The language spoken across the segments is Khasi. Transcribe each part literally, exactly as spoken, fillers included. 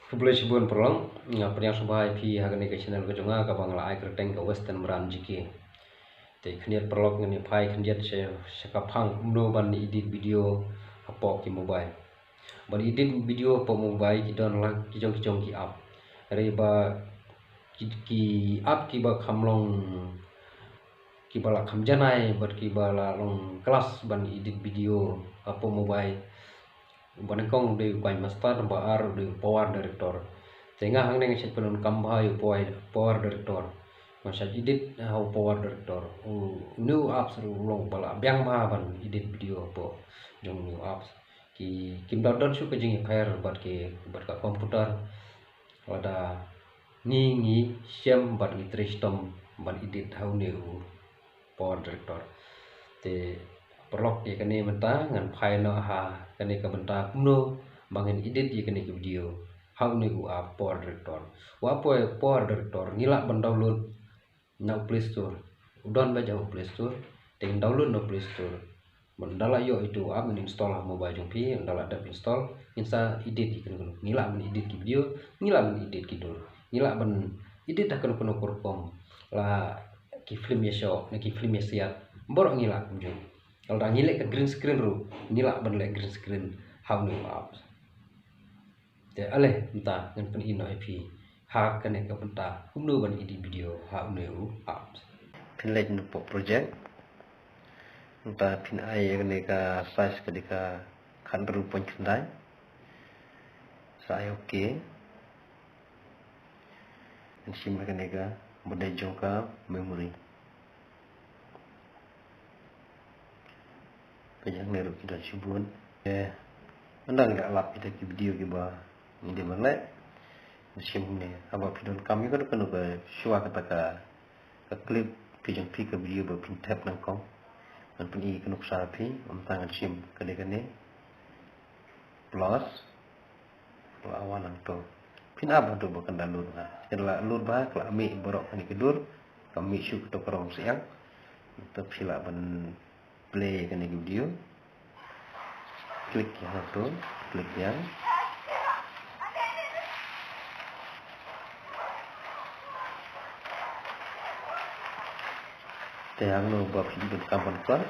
Khublei shibun paralok, nga pdiang sngewbha ïa phi ha kane ka channel ka jong nga kaba nga la ai kyrteng ka Western Brand G K. Te khyndiat paralok ngan ïa phai khyndiat sha, sha ka phang kumno ban edit video hapoh ki mobile. Ban edit video hapoh mobile ki don la ki jong ki jong ki app. Hynrei ba ki, ki app kiba kham long, kiba la kham janai bad kiba la long klas ban edit video hapoh mobile. Uba nyngkong u dei u KineMaster, uba ar u dei u Power Director. Te nga hangne nga shait pyndonkam bha ïa u Power, Power Director. Nga shait edit ha u Power Director. U, une u apps ruh u long uba la biang bha ban edit video hapoh jong une u apps. Ki, kim da don shuh ka jingïapher bad ki, bad ka computer. Lada ngi, ngi shem bad ngi trei shitom ban edit ha une u Power Director. Te paralok, ïa kane mynta ngan phai noh ha kane ka bynta kumno ba ngan edit ïa kane ka video ha une u app Power Director. U app Power Director ngi lah ban download na u Play Store. U don beit ha u Play Store. Te ngin download na u Play Store. Ban da la ïoh ïa u app, ngin install ha mobile jong phi, da la dep install, ngin sa edit ïa kano kano. Ngi lah ban edit ki video, ngi lah ban edit ki dur. Ngi lah ban edit ha kano kano ka rukom. La ki film ïashoh, ne ki film ïasiat. Baroh ngi lah kumjuh. Lada ngi leh ka green screen ruh, ngi lah ban leh green screen ha une u app. Te ale mynta ngan pyni noh ïa phi ha kane ka bynta kumno ban edit video ha une u app. Phin leit noh pdeng project. Mynta phin ai ïa kane ka size ka dei ka khathynriew point khyndai. Sa ai okay. Ngan shim ïa kane ka bynta jong ka memory. Ka jong ne ruh ki don shibun. Eh, ynda ngi la lap ïa ki video kiba ngi dei ban leh. Ngan shim ne, haba phi donkam ïa kano kano ka shuwa kata ka, ka clip ka jong phi ka video ba phin thep nyngkong. Ngan pyni ïa ka nuksa phi, mynta ngan shim ka dei kane. Plus. Ka la wan hangto. Phin ap hangto ba kan da load bha. Kan da load bha, ka la mih baroh kane ka dur. Ka mih shuh kato ka rong syiang. Te phi lah ban play kane ka video. Klik ïa hangto, klik ïa. Te hangno ba phi donkam ban kwah.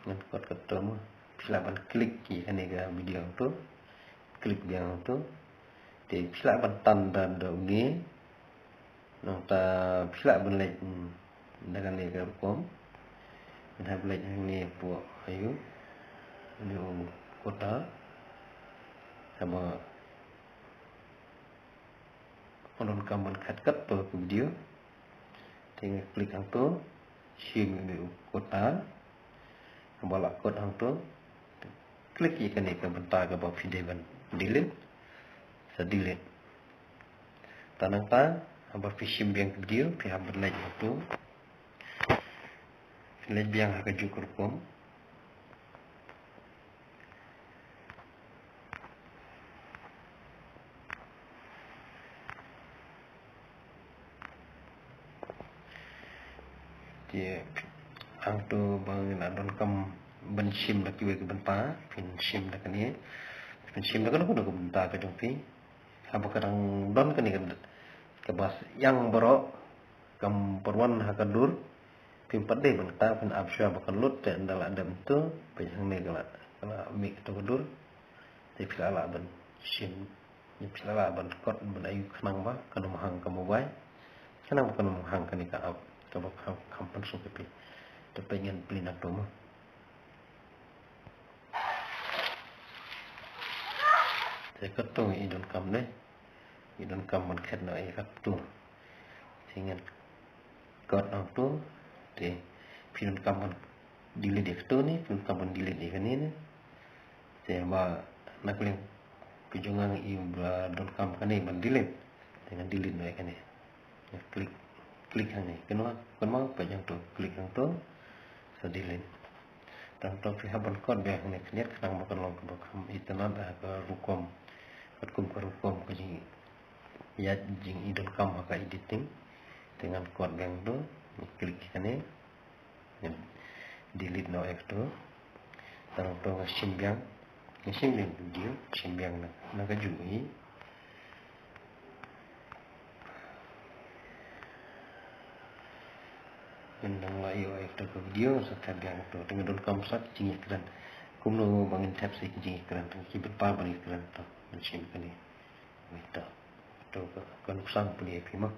Ngan kot kato mo. Phi lah ban klik ïa kane ka video hangto. Klik biang hangto. Te phi lah ban tan da da une. Nangta phi lah ban leit, hmm, da kane ka rukom. Ngan hap leit hangne hapoh aïu. Une u kota. Haba nga donkam ban cut kat to ka video. Te nga klik hangto, shim ïa une u kota. Haba la kot hangto, klik ïa kane ka bynta kaba phi dei ban delete. Sa delete. Te nangta, haba phi shim biang ka video, phi hap ban leit hangto. Phi leit biang ha kajuh ka rukom. Te hangto ba ngi la donkam ban shim da kiwei ki bynta, phin shim da kane, phin shim da kano kano ka bynta ka jong phi. Haba ka dang don kane ka, kaba syiang baroh, kam pyrwan ha ka dur, phim pat dei ban kata, phin ap shuwa ba kan lut, te ynda la dep to, peit hangne ka la, ka la mih kato ka dur. Te phi la lah ban shim, phi la lah ban kot ban aïu khnang ba kan ym hang ka mobile, khnang ba kan ym hang kane ka app, kaba kham, kham pynsuk ïa phi. Te peit ngan plie na to mo. Te kato ngi donkam ne. Ngi donkam ban khet noh ïa kato. Te ngan kot noh to. Te phi donkam ban delete ïa kato ne, phi donkam ban delete ïa kane ne. Te ba na ka liang ka jong nga ngi ba donkam kane ban delete. Te ngan delete noh ïa kane. Klik, klik hangne. Kynmaw, kynmaw, peit hangto, klik hangto. Sa delete. Tang to phi hap ban kot biang hangne khyndiat khnang ba kan long kaba kham itynnad ha ka rukom. Katkum ka rukom ka jingïaid jingïaid donkam ha ka editing. Te ngan kot biang tu, click ïa kane. Ngan delete noh ïa katu. Tang tu nga shim biang. Nga shim biang video, shim biang na, na kajuh hi. Ngan nang la ïoh ïa katu ka video, sa thep biang tu. Te nga donkam sa ki jingïakren. Kumno ba ngin thep sa ki jingïakren, ki bynta ban ïakren tu. Ngan shim kane. Wei tu. Tu ka, ka nuksa pule ïa phi mo.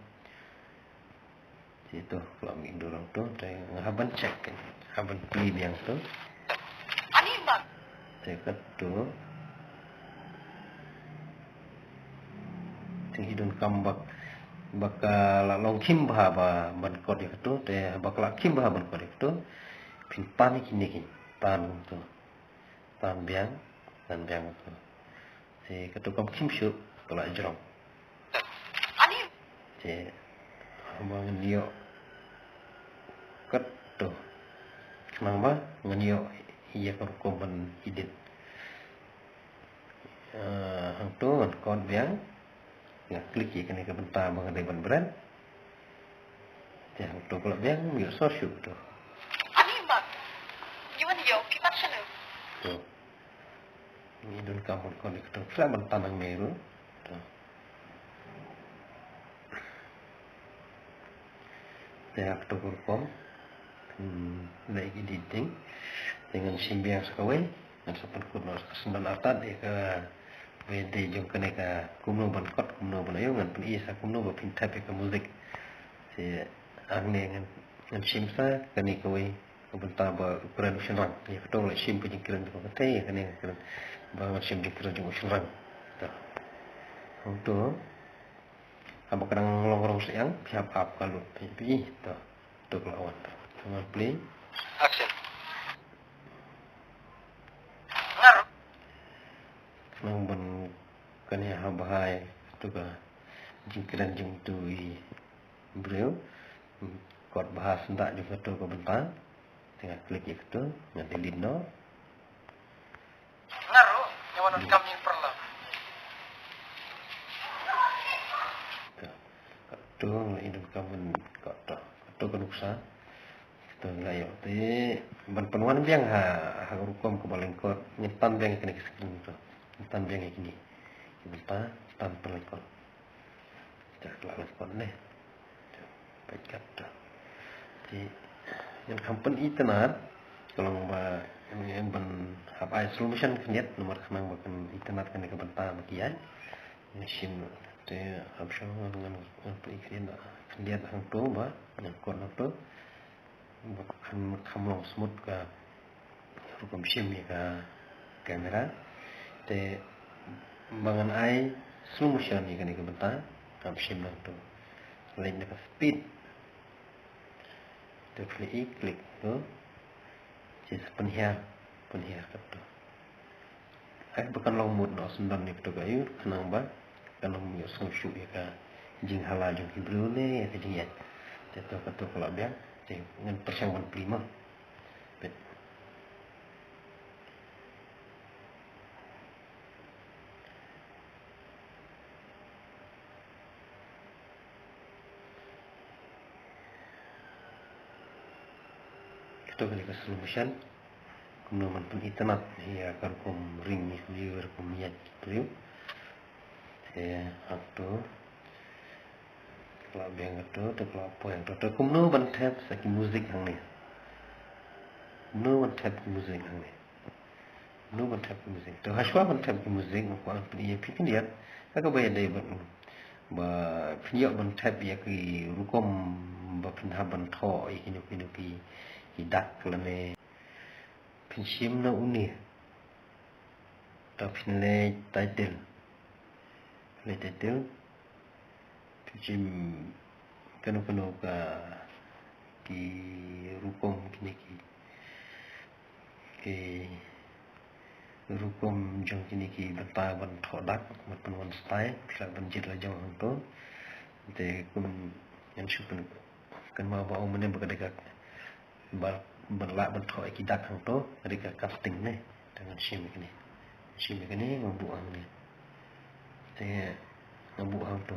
Te tu, khlem ïa dur tu, te nga hap ban check, hap ban plie biang tu. Ani bang. Te katu. Te i donkam ba, ba ka la long khim bha ba ban kot ïa katu, te ba ka la khim bha ban kot ïa katu. Phin pan ïa kine ki, pan tu. Tan biang, tan biang tu. Te katu kam khim shuh, ka la jrong. Ani. Te haba ngan ïoh katu. Khnang ba ngan ïoh ïa ka rukom ban edit. Ah, hangtu ngan kot biang. Nga click ïa kane ka bynta ba nga dei ban bret. Te hangtu ka la biang, ïoh sor shuh tu. Ani bang. Ïa wan ïoh ki mat shanu. Tu. Ngi donkam ban kot ïa katu, sla ban tan hangne ruh. To. Te ha katu ka rukom. Hmm, leh editing. Te ngan shim biang sa kawei. Ngan sa pynkut noh sa ka syndon artat ïa kawei de jong kane ka kumno ban kot, kumno ban ïoh, ngan pyni sa kumno ba phin thep ïa ka music. Te hangne ngan, ngan shim sa kane kawei. Ka bynta ba u kren u shynrang. Ïa katu la shim ka jingkren jong ka tei, ïa kane ka kren ba ngan shim jingkren jong u shynrang. To. Hangtu. Haba ka dang long rong syiang, phi hap ap ka lut phi phi. To. To ka la wan. To ngan play. Action. Ngar. Khnang ban kane haba hai. To ka jingkren jong utu i briew. Kot bha syndah jong katu ka bynta. Te nga click ïa katu, nga delete noh. Nga ruh, nga wan kam ïing paralok. Katu, nga ïing kam ïing katu. Katu ka nuksa. Katu nga ïoh te ban pynwan biang ha, ha ka rukom kaba lyngkot. Ngan tan biang ïa kane ka screen tu. Ngan tan biang ïa kine. Ki bynta, tan pynlyngkot. Te ka la lyngkot ne. Te peit kat te. Te ngan kham pynitynnad, ka long ba ngan, ngan ban hap ai slow motion khyndiat, namar khnang ba kan itynnad kane ka bynta ba ki ïaid. Ngan shim te hap shong ngan, ngan pyni khyndiat, khyndiat hangto ba ngan kot hangto. Ba kan kham long smooth ka rukom shim ïa ka camera. Te ba ngan ai slow motion ïa kane ka bynta, kham shim nangto. Leit na ka speed. Te phi i click to. Te sa pynhiar, pynhiar kato. Ai ba kan long mut noh syndon ïa kato ka aïu, khnang ba kan ym ïohsngew shuh ïa ka jinghala jong ki briew ne ïa ka jingïaid. Te to kato ka la biang, te ngan pyrshang ban plie mo. Peit. Kato ka dei ka slow motion. Kumno ban pynitynnad ïa ka rukom ring ïa ka briew, rukom ïaid ka briew. Te hangto. Te ka la biang kato, te ka la poi hangto. Te kumno ban thep sa ki music hangne. Kumno ban thep ki music hangne. Kumno ban thep ki music. Te hashwa ban thep ki music, nga kwah pyni ïa phi khyndiat. Ka kaba ïadei bad ba phin ïoh ban thep ïa ki rukom ba phin hap ban thoh ïa kino kino ki, ki dak lane. Phin shim na une. Te phin leit title. Leit title. Phin shim kano kano ka ki rukom kine ki, ki rukom jong kine ki bynta ban thoh dak, ban pynwan style, phi lah ban jied la jong hangto. Te kum ngan shu pyn, kynmaw ba ong mynne ba ka dei ka ba, ban lah ban thoh ïa ki dak hangto, ka dei ka casting ne. Te ngan shim ïa kane. Shim ïa kane, nga buh hangne. Te nga buh hangto.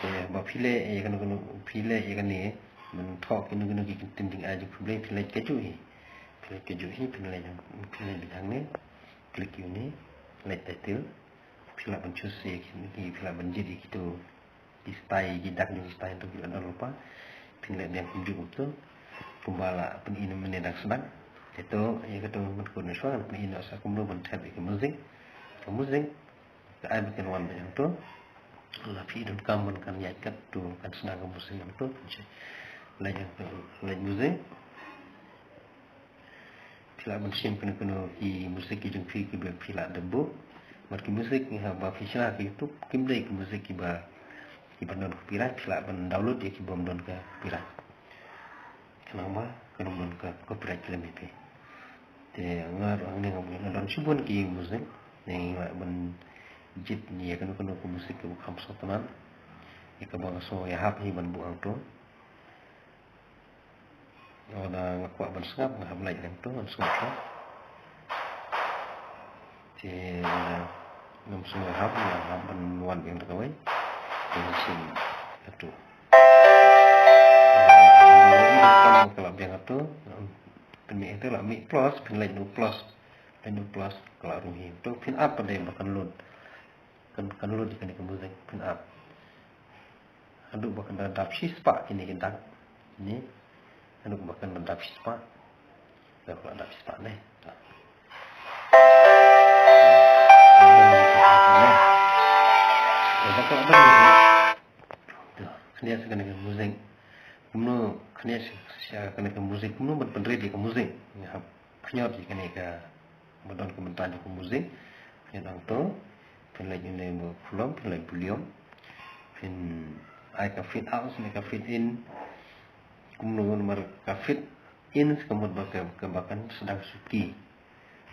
Te ba phi leh ïa kano kano, phi leh ïa kane, ban thoh kino kino ki ktien jingaiei jong phi Blei, phi leit kajuh hi. Phi leit kajuh hi, phi leit, phi leit hangne. Click ïa une, leit title. Phi lah ban choose ïa ki, phi lah ban jied ïa kito ki style, ki dak jong ki style to ki la don lypa. Phin leh biang kumjuh kumto. Kumba la pyni mynne dang sdang. Te to, ïa kato mynta kut ne shuwa ngan pyni noh sa kumno ban thep ïa ka music. Ka music. Ka ai ba kan wan biang to. La phi donkam ban kan ïaid kat to kan sdang ka music ngan to. Leh ïa ka, leh music. Phi lah ban shim kano kano ki music ki jong phi kiba phi lah dep buh. Bad ki music haba phi shna ha YouTube kim dei ki music kiba, kiba don copyright, phi lah ban download ïa ki bym don ka copyright. Khnang ba kan ym don ka copyright claim ïa phi. Te nga ruh hangne nga don shibun ki music. Te nga lah ban jied ïa kano kano ka music kaba kham sngewtynnat. Ïa kaba nga sngew ïahap hi ban buh hangto. Lada nga kwah ban sngap, nga hap lait hangto, ban sngap ka. Te lada ngam sngew hap, nga hap ban wan biang da kawei. Te nga shim hangto. Ka lah biang hangto. Phin mih hangto, lah mih plus, phin lait na u plus. Lait na u plus, ka lah rung hi. To phin ap pat de ba kan load. Kan, kan load ïa kane ka music, phin ap. Haduh ba kan da dap shispah kine ki dak. Kine. Haduh ba kan da dap shispah. Dah pula dap shispah ne. Dah pula dap. Tuh, kane sa kane ka music. Kumno kane sa kane ka music. Kumno ban pynrit ïa ka music. Nga hap pynïoh ïa kane ka ba don ka bynta jong ka music. Pynïoh hangto. Pynlait ïa une ba volume, pynlait volume. Pyn ai ka fade out, ne ka fade in. Kumno namar ka fade in ka mut ba ka, ka ba kan sdang suki.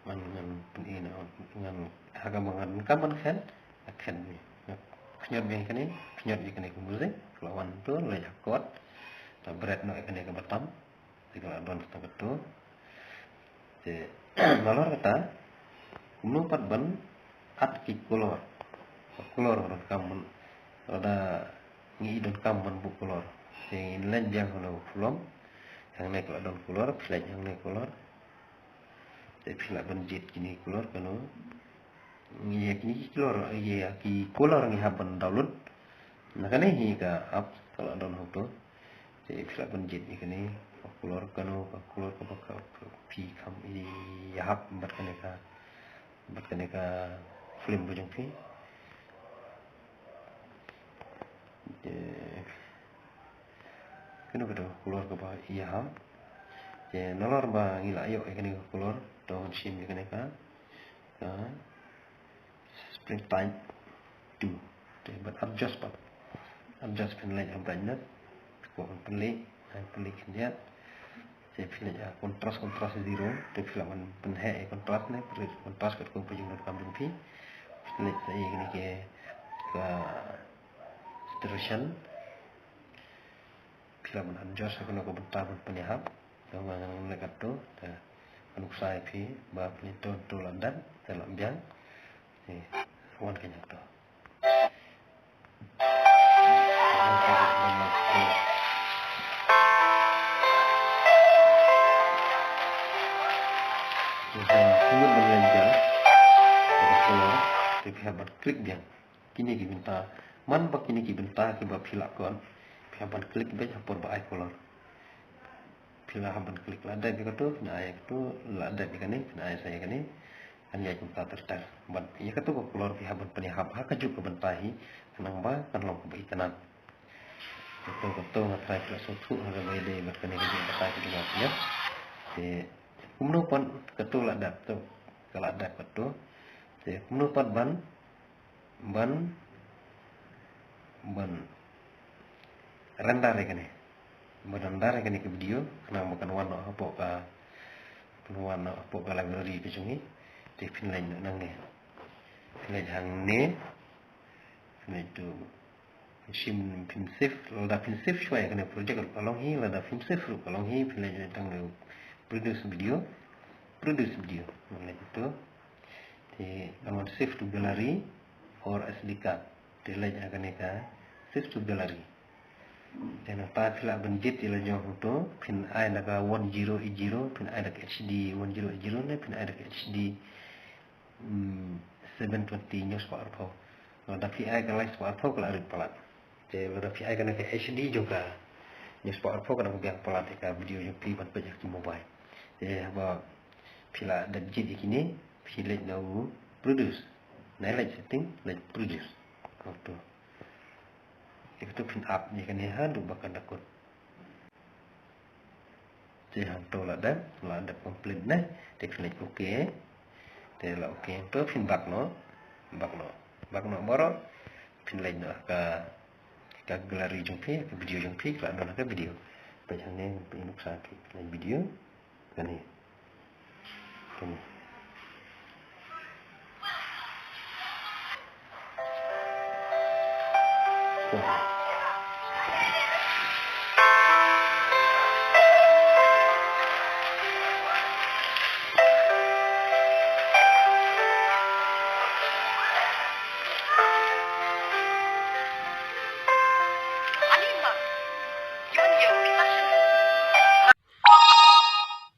Ngan, ngan pyn-i noh, ngan, ha kaba ngan, ngan khein, ngan khein ïa. Khñiot ïa kane, khñiot ïa kane ka music, la wan to, la ïa chord. Ta bret noh ïa kane kaba tam. Te ka la don tang katto. Te nalor kata, kumno pat ban add ki color. Color ruh kam ban, lada ngi donkam ban buh color. Te ngin leit biang ha u film. Hangne ka la don color, phi leit hangne color. Te phi lah ban jied kine color kano. Ïa kine ki color, ïa ki color ngi hap ban download. Na kane hi ka app ka la don hangto. Te phi lah ban jied ïa kine ka color kano, ka color kaba ka, ka phi kham ïahap bad kane ka, bad kane ka film ba jong phi. Te kano kata ka color kaba ïahap. Te nalor ba ngi la ïoh ïa kane ka color, to ngan shim ïa kane ka, ka Springtime two. Te bad adjust pat. Adjust phin leit ha brightness. Ko phin leit, phin leit khyndiat. Te phi leit ha contrast, contrast zero. Te phi lah ban pynheh ïa contrast ne, phi leit contrast katkum ka jingdonkam jong phi. Phi leit sa ïa kine ki, ka saturation. Phi lah ban adjust ha kano ka bynta ban pynïahap. Te ngan leh katto, te ngan nuksa ïa phi ba phi leit to, to la dep, te la biang. Te wan kane to. Te phi hap ban click biang. Kine ki bynta, man ba kine ki bynta kiba phi lah khot, phi hap ban click beit ha por ba ai color. Phi lah hap ban click, la dep ïa kato, phin ai ïa kato, la dep ïa kane, phin ai sa ïa kane. Kan ïaid kumta ter ter. Bad ïa kato ka color phi hap ban pynïahap ha kajuh ka bynta hi, khnang ba kan long kaba itynnad. Kato, kato nga tharai phi la sngewthuh ha kaba ïadei bad kane ka jingbthah kaba nga pynïap. Te kumno pat kato la dep to, ka la dep kato. Te kumno pat ban, ban, ban render ïa kane. Ban render ïa kane ka video, khnang ba kan wan noh hapoh ka, kan wan noh hapoh ka library ka jong ngi. Te phin leit noh nangne. Phin leit hangne. Phin leit to, shim phin save, lada phin save shuwa ïa kane project ruh ka long hi, lada phim save ruh ka long hi, phin leit tang produce video, produce video. Phin leit to. Te ngan wan save to gallery or S D card. Te leit ha kane ka save to gallery. Te nangta phi lah ban jied ïa la jong hangto, phin ai da ka one zero eight zero, phin ai da ka H D one zero eight zero ne, phin ai da ka H D, mm, seven twenty hynñiew spah arphew. Lada phi ai ka lai spah arphew ka la rit palat. Te lada phi ai kane ka H D jong ka hynñiew spah arphew ka dang biang palat ïa ka video jong phi ban peit ha ki mobile. Te haba phi la dep jied ïa kine, phi leit na u produce. Nai leit setting, leit produce. Kato. Ïa kato phin ap ïa kane haduh ba kan da kut. Te hangto la dep, la dep complete ne. Te phin leit okay. Te la okay hangto phin back noh. Back noh. Back noh baroh. Phin leit noh ka, ka gallery jong phi, ka video jong phi, ka la don ka video. Peit hangne, peit nuksa phi, peit video. Kane. Kane. Kane.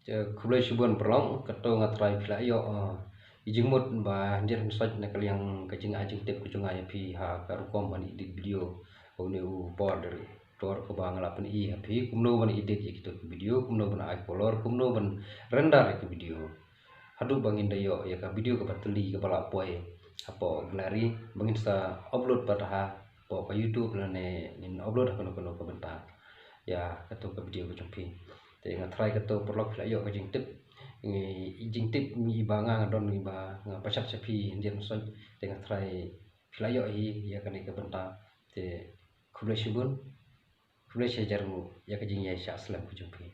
Te khublei shibun paralok, kato nga trai phi la ïoh, eh, i jingmut ba hynrei hynsoit na ka liang ka jingai jingtip ka jong nga ïa phi ha ka rukom ban edit video. Une u border editor kaba nga la pyni ha phi kumno ban edit ïa kito ki video, kumno ban ai color, kumno ban render ïa ki video. haduh ba ngin da ïoh ïa ka video kaba tylli kaba la poi hapoh gallery ba ngin sa upload pat hapoh ka YouTube lane ngin upload ha kano kano ka bynta ïa kato ka video ka jong phi. Te nga tharai kato paralok phi la ïoh ka jingtip. Ngi jingtip ngi ba nga nga don ngi ba nga pachat sha phi ndien soi te nga tharai phi la ïoh hi ïa kane ka bynta. Te khublei shibun, khublei shihajar nguh ïa ka jingïaishah slem ka jong phi.